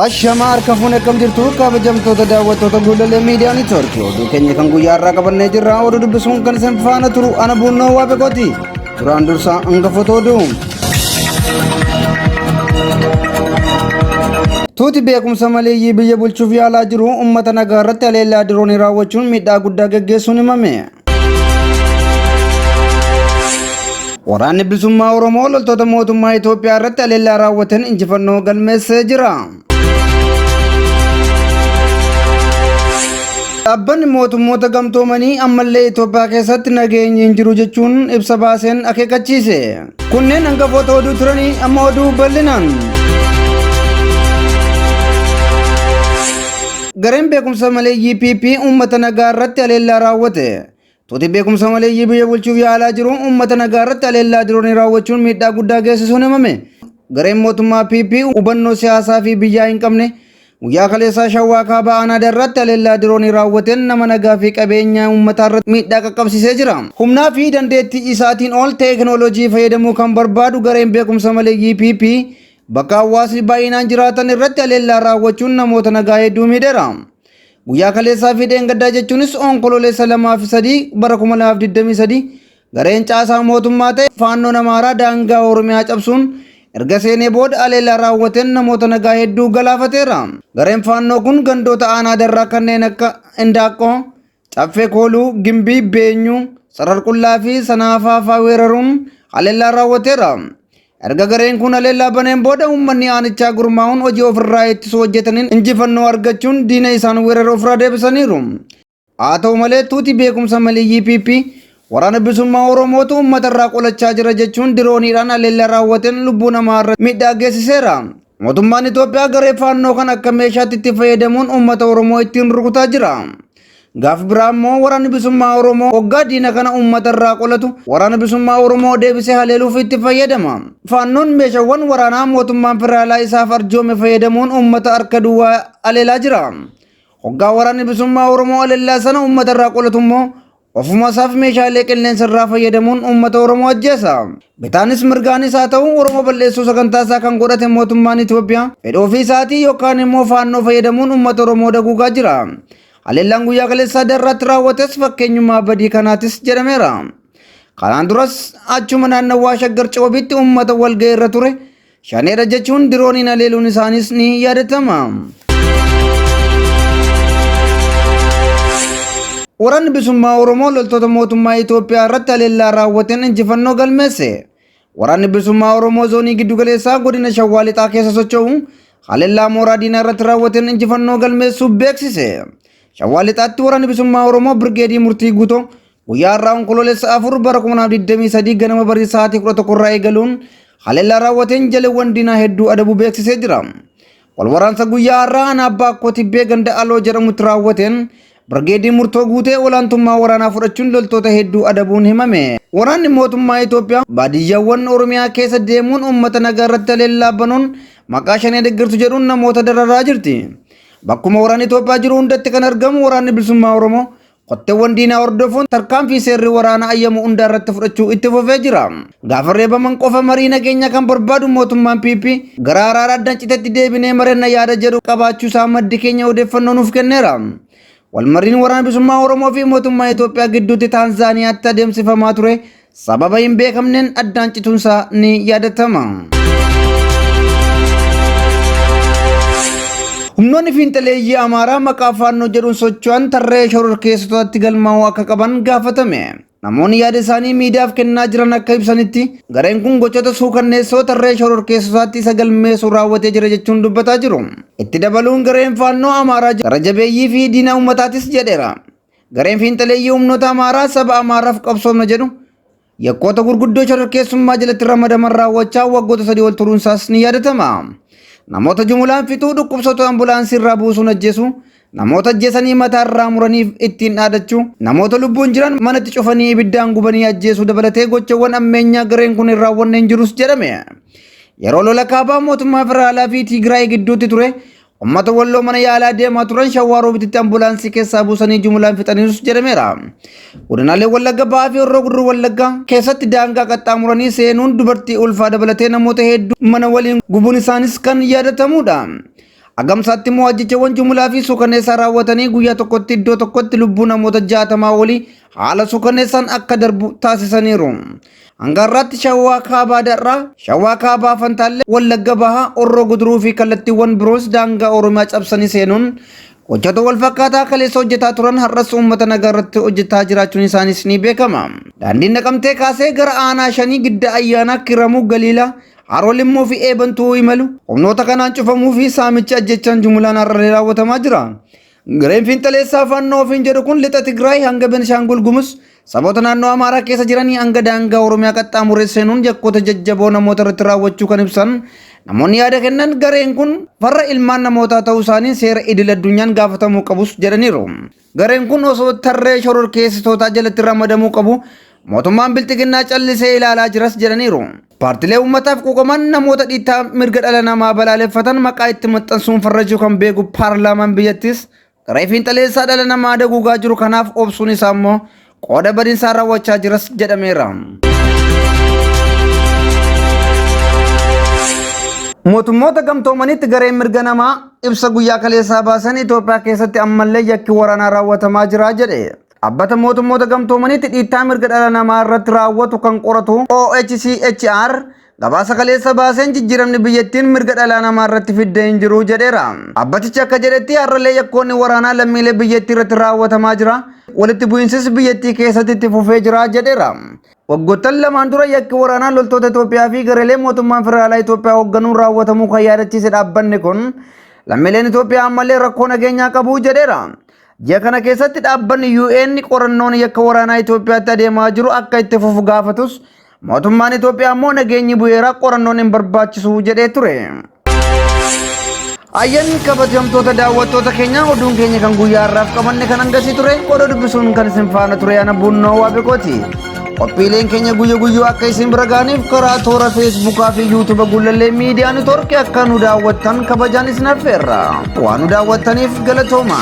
Ashamaa harka fuune akkam jirtu kabajamtoota daawwattoota Guulallee Miidiyaa Niitwoorkii oduu keenya kan guyyaa har'aa qabannee jirra oduu dubbisuun kan isin faana turu ana buunnoo Waabekooti duraan dursaa hangafoota oduu. Tuuti beekumsa maleeyyii biyya bulchuuf yaalaa jiru uummata nagaa irratti haleellaa diroonii raawwachuun miidhaa guddaa geggeessuun himame. Waraanni Bilisummaa Oromoo loltoota mootummaa Itoophiyaa irratti haleellaa raawwateen injifannoo galmeessee jira. Dhaabbanni mootummoota gamtoomanii ammallee Itoophiyaa keessatti nageenyi hin jiru jechuun ibsa baaseen akeekkachiise. Kunneen hangafoota oduu turanii amma oduu bal'inaan. Gareen beekumsa maleeyyii PP uummata nagaa irratti haleellaa raawwate. Tuuti beekumsa maleeyyii biyya bulchuuf yaalaa jiru uummata nagaa irratti haleellaa diroonii raawwachuun miidhaa guddaa geessisuun himame. Gareen mootummaa PP hubannoo siyaasaa fi biyyaa hin qabne Guyyaa kaleessaa Shawaa Kaabaa Aanaa Darraatti haleellaa diroonii raawwateen nama nagaa fi qabeenya uummataa irratti miidhaa qaqqabsiisee jira. Humnaa fi dandeettii isaatiin ol teeknooloojii fayyadamuu kan barbaadu gareen beekumsa maleeyyii PP bakka hawaasni baay'inaan jiraatan irratti haleellaa raawwachuun namoota nagaa hedduu miidheera. Guyyaa kaleessaa fi dheengaddaa jechuunis Onkololeessa 2 fi 3 bara 2023 Gareen caasaa mootummaa ta'e Faannoon Amaaraa daangaa Oromiyaa cabsuun erga seenee booda haleellaa raawwateen namoota nagaa hedduu galaafateera. Gareen Faannoo kun gandoota aanaa Darraa kanneen akka Indaaqqoo, Caffee Kooluu, Gimbii, Beenyuu, Sararqullaa fi Sanaafaa fa'aa weeraruun haleellaa raawwateera. Erga gareen kun haleellaa baneen booda uummanni aanichaa gurmaa'uun hojii ofirraa ittisuu hojjetaniin injifannoo argachuun diina isaan weerare ofirraa deebisaniiru. Haa ta'u malee tuuti beekumsa maleeyyii PP waraana bilisummaa Oromootu uummata irraa qolachaa jira jechuun dirooniidhaan haleellaa raawwateen lubbuu namaa irra miidhaa geessiseera. Mootummaan Itoophiyaa garee faannoo kan akka meeshaatti itti fayyadamuun uummata Oromoo ittiin rukutaa jira. Gaaf biraa immoo waraanni bilisummaa Oromoo hoggaa diina kana uummata irraa qolatu waraana bilisummaa Oromoo deebisee haleeluuf itti fayyadama. Faannoon meeshaawwan waraanaa mootummaan federaalaa isaaf arjoome fayyadamuun uummata harka duwwaa haleelaa jira. Hoggaa waraanni bilisummaa Oromoo haleellaa sana uummata irraa qolatu immoo ofuma isaaf meeshaalee qilleensa irraa fayyadamuun uummata Oromoo ajjeesa. Bitaanis mirgaanis haa ta'u Oromoo balleessuu sagantaa isaa kan godhate mootummaan Itoophiyaa fedha ofii isaatii yookaan immoo faannoo fayyadamuun uummata Oromoo daguugaa jira. Haleellaan guyyaa kaleessaa Darraatti raawwates fakkeenyummaa badii kanaatis jedhameera. Kanaan duras achuma naannawaa Shaggar Coobiitti uummata walga'ii irra ture Shaneedha jechuun dirooniin haleeluun isaaniis ni yaadatama. Waraanni Bilisummaa Oromoo loltoota mootummaa Itoophiyaa irratti haleellaa raawwateen injifannoo galmeesse. Waraanni Bilisummaa Oromoo zoonii giddugaleessaa godina Shawaa Lixaa keessa socho'u haleellaa mooraa diinaa irratti raawwateen injifannoo galmeessuu beeksise. Shawaa Lixaatti Waraanni Bilisummaa Oromoo Birgeedii Murtii Guutoo Guyyaa har'aa Onkoloolessa 4 bara 2023 ganama barii sa'aatii 11 irraa eegaluun haleellaa raawwateen jaleewwan diinaa hedduu adabuu beeksisee jira. Wal waraansa guyyaa har'aa aanaa Baakkoo Tibbee ganda Aloo jedhamutti raawwateen Birgeedii Murtoo Guutee olaantummaa waraanaa fudhachuun loltoota hedduu adabuun himame. Waraanni mootummaa Itoophiyaa baadiyyaawwan Oromiyaa keessa deemuun uummata nagaa irratti haleellaa banuun maqaa shanee deeggartu jedhuun namoota dararaa jirti. Bakkuma waraanni Itoophiyaa jiru hundatti kan argamu waraanni bilisummaa Oromoo Kotteewwan diinaa hordofuun tarkaanfii seerri waraana ayyamu hundaa irratti fudhachuu itti fufee jira. Gaafa reebaman qofa marii nageenyaa kan barbaadu mootummaan PP gara araara addaan citetti deebinee marenna yaada jedhu qabaachuu isaa maddi keenya odeeffannoo nuuf kenneera. Walmariin waraana bilisummaa Oromoo fi mootummaa Itoophiyaa gidduutti Taanzaaniyaatti adeemsifamaa ture sababa hin beekamneen addaan cituunsaa ni yaadatama. Humnoonni fiinxaleeyyii Amaaraa maqaa faannoo jedhuun socho'an tarree shororkeessitotaatti galmaa'uu akka qaban gaafatame. Namoonni yaada isaanii miidiyaaf kennaa jiran akka ibsanitti gareen kun gochoota suukanneessoo tarree shororkeessotaatti isa galmeessu raawwatee jira jechuun dubbataa jiru. Itti dabaluun gareen faannoo Amaaraa gara jabeeyyii fi diina uummataatis jedheera. Gareen fiinxaleeyyii humnoota Amaaraa saba Amaaraaf qabsoomna jedhu yakkoota gurguddoo shororkeessummaa jalatti ramadaman raawwachaa waggoota sadii ol turuunsaas ni yaadatama. Namoota jumulaan fixuu, dhukkubsattoota ambulaansii irraa buusuun ajjeesuu, namoota ajjeesanii mataa irraa muranii ittiin dhaadachuu, namoota lubbuun jiran manatti cufanii ibiddaan gubanii ajjeesuu dabalatee gochawwan ammeenyaa gareen kun hin raawwanne hin jirus jedhame. Yeroo lola kaabaa mootummaa federaalaa fi Tigraay gidduutti ture Uummata Walloo mana yaalaa deemaa turan Shawaa Roobititti ambulaansii keessaa buusanii jumulaan fixaniirus jedhameera. Godinaalee Wallagga Bahaa fi Horroo Guduruu Wallaggaa keessatti daangaa qaxxaamuranii seenuun dubartii ulfaa dabalatee namoota hedduu mana waliin gubuun isaanis kan yaadatamudha. Agamsaatti immoo ajjechaawwan jumlaa fi suukanneessaa raawwatanii guyyaa tokkotti iddoo tokkotti lubbuu namoota 60 olii haala suukanneessaan akka darbu taasisaniiru. Hanga har'aatti Shawaa Kaabaa Darraa, Shawaa Kaabaa Fantaallee, Wallagga Bahaa, Horroo Guduruu fi kallattiiwwan biroos daangaa Oromiyaa cabsanii seenuun gochoota wal fakkaataa kaleessa hojjetaa turan har'as uummata nagaa irratti hojjetaa jiraachuun isaaniis ni beekama. Daandiin Naqamtee kaasee gara aanaa shanii Gidda Ayyaanaa, Kiramuu, Galiilaa, Haroo Limmuu fi Eebantuu imalu humnoota kanaan cufamuu fi saamichi ajjechaan jumulaan har'allee raawwatamaa jira. Gareen fiinxaleessaa Faannoo ofiin jedhu kun lixa Tigraay hanga Benishaangul Gumuz saboota naannoo Amaaraa keessa jiranii hanga daangaa Oromiyaa qaxxaamuree seenuun yakkoota jajjaboo namoota irratti raawwachuu kan ibsan namoonni yaada kennan gareen kun farra ilmaan namootaa ta'uu isaanii seera idil addunyaan gaafatamuu qabus jedhaniiru. Gareen kun osoo tarree shororkeessitootaa jalatti ramadamuu qabu mootummaan bilxiginnaa callisee ilaalaa jiras jedhaniiru. Paartilee uummataaf quuqaman namoota dhiittaa mirga dhala namaa balaaleffatan maqaa itti maxxansuun farrajuu kan beeku paarlaamaan biyyattis garee fiinxaleessaa dhala namaa daguugaa jiru kanaaf obsuun isaa immoo qooda badinsaa raawwachaa jiras jedhameera. Mootummoota gamtoomanitti gareen mirga namaa ibsa guyyaa kaleessaa baasan Itoophiyaa keessatti ammallee yakki waraanaa raawwatamaa jira jedhe. Dhaabbata mootummoota gamtoomanitti dhiittaa mirga dhala namaa irratti raawwatu kan qoratu OHCHR gabaasa kaleessa baaseen jijjiiramni biyyattiin mirga dhala namaa irratti fiddee hin jiru jedheera. Dhaabbatichi akka jedhetti har'allee yakkoonni waraanaa lammiilee biyyattii irratti raawwatamaa jira. Walitti bu'iinsis biyyattii keessatti itti fufee jira jedheera. Waggoottan lamaan dura yakki waraanaa loltoota Itoophiyaa fi gareelee mootummaan federaalaa Itoophiyaa hoogganuun raawwatamuu kan yaadachiise dhaabbanni kun lammiileen Itoophiyaa ammallee rakkoo nageenyaa qabu jedheera. Ji'a kana keessatti dhaabbanni UN qorannoon yakka waraanaa Itoophiyaatti adeemaa jiru akka itti fufu gaafatus mootummaan Itoophiyaa immoo nageenyi bu'eera qorannoon hin barbaachisu jedhee ture. Ayyan kabajamtoota daawwattoota keenya oduun keenya kan guyyaa har'aaf qabanne kan hangasii ture qoda dubbisuun kan isin faana ture ana Bunnoo Waabekooti. Qophiileen keenya guyya guyyuu akka isin bira ga'aniif karaa toora Feesbuukaa fi Yuutuuba Gullallee Miidiyaa Neetwoorkii akka nu daawwattan kabajaan isin affeerra. Waan nu daawwattaniif galatooma.